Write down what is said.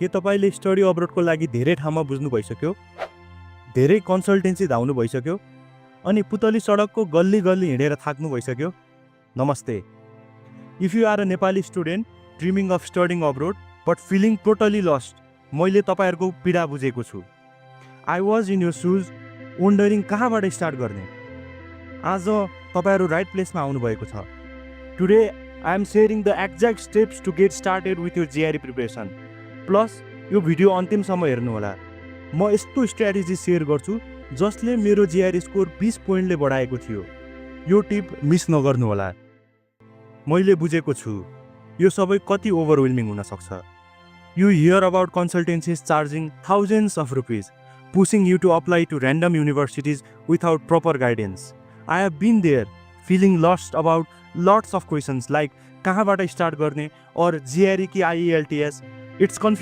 के तपाईले स्टडी अब्रोडको लागि धेरै ठाउँमा बुझ्नु भइसक्यो, धेरै कन्सल्टेन्सी धाउनु भइसक्यो, अनि पुतली सडकको गल्ली गल्ली हिँडेर थाक्नु भइसक्यो? नमस्ते। If you are a Nepali student dreaming of studying abroad but feeling totally lost, मैले तपाईँहरूको पीडा बुझेको छु। I was in your shoes, wondering कहाँबाट स्टार्ट गर्ने। आज तपाईँहरू राइट प्लेसमा आउनुभएको छ। Today I am sharing the exact steps to get started with your GRE preparation. Plus यो भिडियो अन्तिमसम्म हेर्नुहोला। म यस्तो स्ट्र्याटेजी सेयर गर्छु जसले मेरो जिआरई स्कोर 20 पोइन्टले बढाएको थियो। यो टिप मिस नगर्नुहोला। मैले बुझेको छु यो सबै कति ओभरवेल्मिङ हुन सक्छ। You hear about consultancies charging thousands of rupees, pushing you to apply to random universities without proper guidance. I have been there feeling lost about lots of questions like कहाँबाट स्टार्ट गर्ने और जिआरई कि IELTS. It's confuse